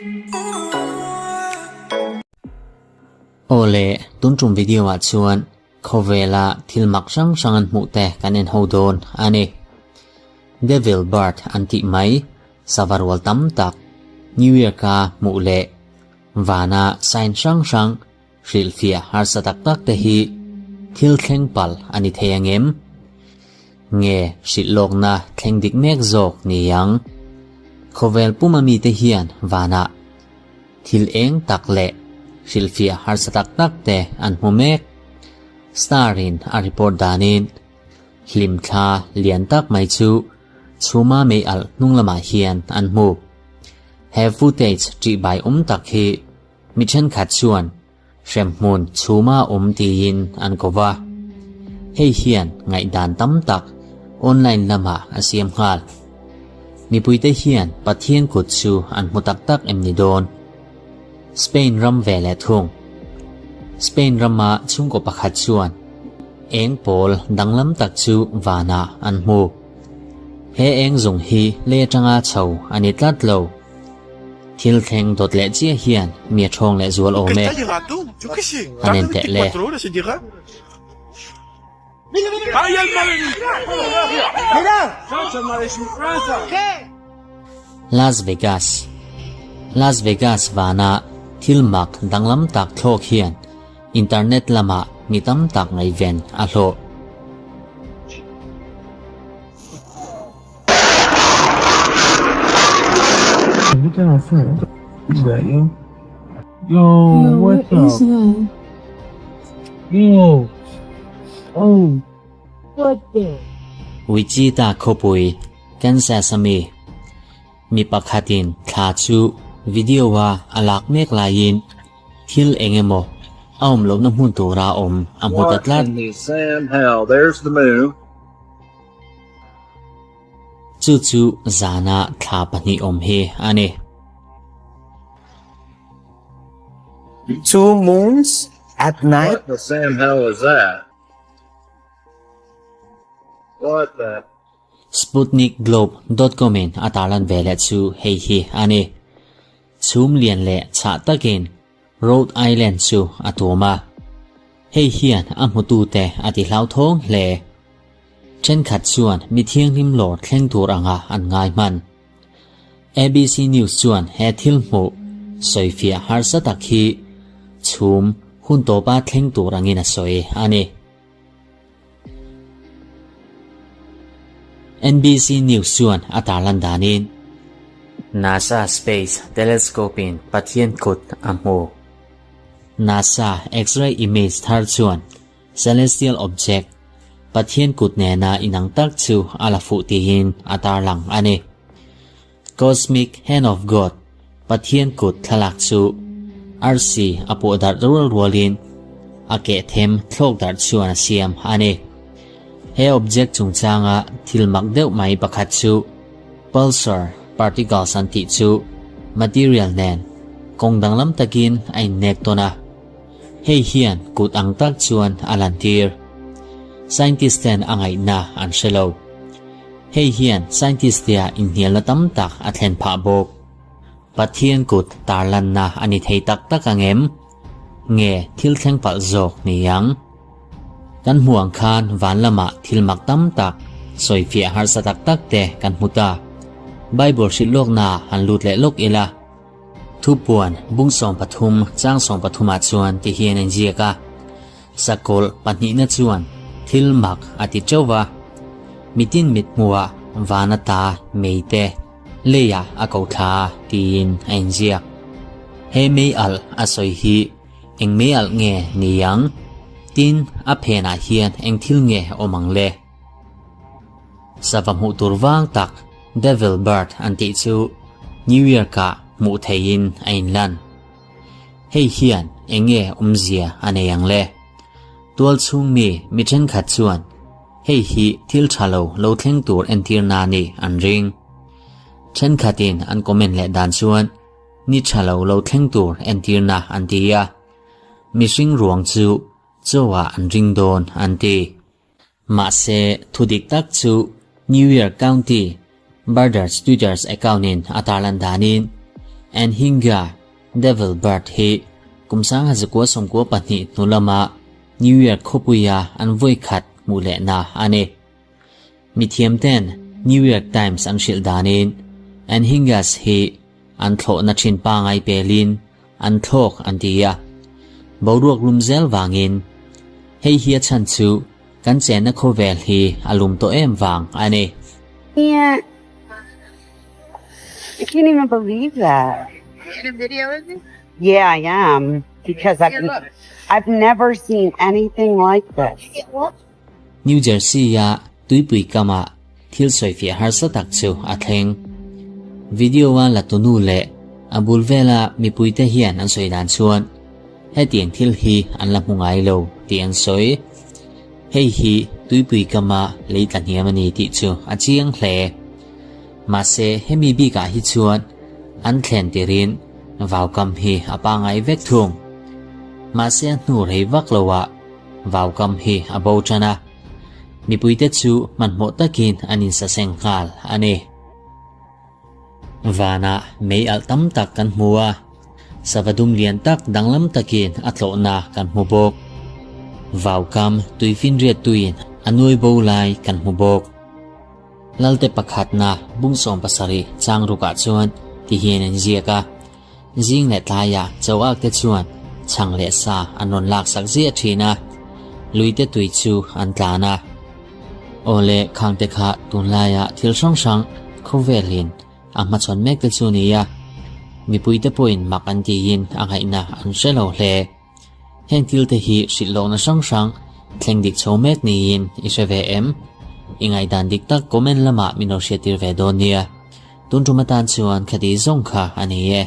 Aw le, tun tum video ah chuan khawvela thil mak hrang hrang an hmuh te kan en ho dawn a ni. Devil Bird an tih mai sava rual tam tak New York a hmuh leh vana sign hrang hrang Hrilhfiah harsa tak tak te hi thil thleng palh a ni thei angem? Nge hrilh lawkna thleng dik mek zawk ni ang? Khawvel puma mite hian vanah thil eng tak leh hrilhfiah harsa tak tak te an hmu mek. Star in a report danin hlimthla lian tak mai chu chhuma mei alh hnung lamah hian an hmu. He footage ṭihbai awm tak hi Mi thenkhat chuan hremhmun chhuma awm tiin an ko va, hei hian ngaihdan tam tak online lamah a siam nghal. Mipuite hian Pathian kut chu an hmu tak tak em ni dawn? Spain ram ve leh thung. Spain rama chhungkaw pakhat chuan eng pawl danglam tak chu vanah an hmu. He eng zung hi lei atanga chho a ni tlat lo. Thil thleng dawt leh chiah hian mi a ṭhawng leh zual awm e. Han en teh le. Las Vegas Las Vegas vana thil mak danglam tak thlawk hian internet lamah mi tam tak ngaihven a hlawh. Look at our friend. Is that you? Yo, Yo, what what is the? that? Yo. Oh. What the? Wichita khawpui, Kansas a mi mi pakhatin thla chu video-a a lak mek laiin thil eng emaw a awm lohna hmun tura awm a hmu ta What tlat. in the Sam hell? There's the moon. Chu chu zana thla pahnih awm hi a ni. Two moons at night? What the Sam hell is that? What the? Sputnikglobe dot com in a tarlan ve leh chu hei hi a ni. Chhum lian leh chhah takin Rhode Island chu a tuam a. Hei hian a hmutute a ti hlauthawng hle. Thenkhat chuan mi thianghlim lawr thleng tur anga an ngai hman. ABC News chuan he thil hmuh sawifiah harsa tak hi chhum hun tawpa thleng tur angin a sawi a ni. NBC News chuan a tarlan danin NASA Space Telescope-in Pathian kut a hmu. NASA X-ray image thar chuan Celestial object, Pathian kut nena inang tak chu a la fuh tiin a tarlang a ni. Cosmic Hand of God, Pathian kut thlalak chu arsi a pawh darh rual rualin a keh them thlawk darh chuan a siam a ni. He object chungchanga thil mak deuh mai pakhat chu pulsar particles an tih chu material nen kawng danglam takin a innek tawn a. Hei hian kut ang tak chuan a lantir. Scientist ten a ngaihna an hre lo. Hei hian scientist tea inhnialna tam tak a thlen phah bawk. Pathian kut tarlanna a ni thei tak tak ang em? Nge thil thleng palh zawk ni ang? Kan hmuh ang khan van lamah thil mak tam tak, sawifiah harsa tak tak te kan hmu ta. Bible hrilh lawkna han lut leh lawk ila. Thupuan bung 13 chang 13 ah chuan ti hian a inziak a, Sakawlh pahnihna chuan thil mak a ti teuh va, mitin mit hmuhah van ata mei te leiah a ko thla a tiin a inziak. He mei alh a sawi hi eng mei alh nge ni ang? Tin, a phenah hian eng thil nge awm ang le? Sava hmuh tur vang tak Devil Bird an tih chu New York-ah hmuh theihin a inlan. Hei hian eng nge awmzia a nei ang le? Tual chhung mi mi thenkhat chuan hei hi thil tha lo lo thleng tur entir na ni an ring. Thenkhatin an comment leh dan chuan ni tha lo lo thleng tur entir na an ti a, mihring ruang chu chaw ah an ring dawn an ti. Mahse, thu dik tak chu New York County Birders Twitters account in a tarlan danin. Anhinga Devil Bird hi kum 1992 hnu lama New York khawpuia an vawi khat hmuh lehna a ni. Mithiam ten New York Times an hrilh danin Anhingas hi an thlawhna thin pangai pelin an thlawk an ti a, boruak lum zel vangin hei hi a chhan chu kan chenna khawvel hi a lum tawh em vang a ni. Can't I can't even believe that. In a video, is it? Yeah, I am because I've I've never seen anything like this. New Jersey-a tuipui kamah thil sawifiah harsa tak chu a thleng. Video-a la tunu leh a bul vela mipuite hian an sawi dan chuan hetiang thil hi an la hmu ngai lo tih an sawi. Hei hi tuipui kama lei tla hniam a ni tih chu a chiang hle. Mahse hemi bikah hi chuan an thlen tirin vaukam hi a pangai vek thung. Mahse a hnu rei vak loah Vaukam hi a bo tan a, mipuite chu hmanhmawh takin an insaseng nghal a ni. Vanah mei alh tam tak kan hmu a, sava dum lian tak danglam takin a tlawhna kan hmu bawk. Vaukam tuifinriat tuin a nuai bo lai kan hmu bawk. Lalte pakhatna bung 70 chang rukah chuan ti hian an ziak a. Zing leh tlaiah Choak te chuan chhang leh sa an rawn lak sak ziah thin a, lui te tui chu an tlan a. Aw le khang te kha tunlaia thil hrang hrang khawvelin a hmachhawn mek te chu ni a, mipui te pawhin mak an tiin a ngaihna an hre lo hle. Heng thil te hi hrilh lohna hrang hrang thleng dik chho mek niin i hre ve em? I ngaihdan dik tak comment lamah min lo hriattir ve dawn nia. Tun tum atan chuan khati zawng kha a ni e.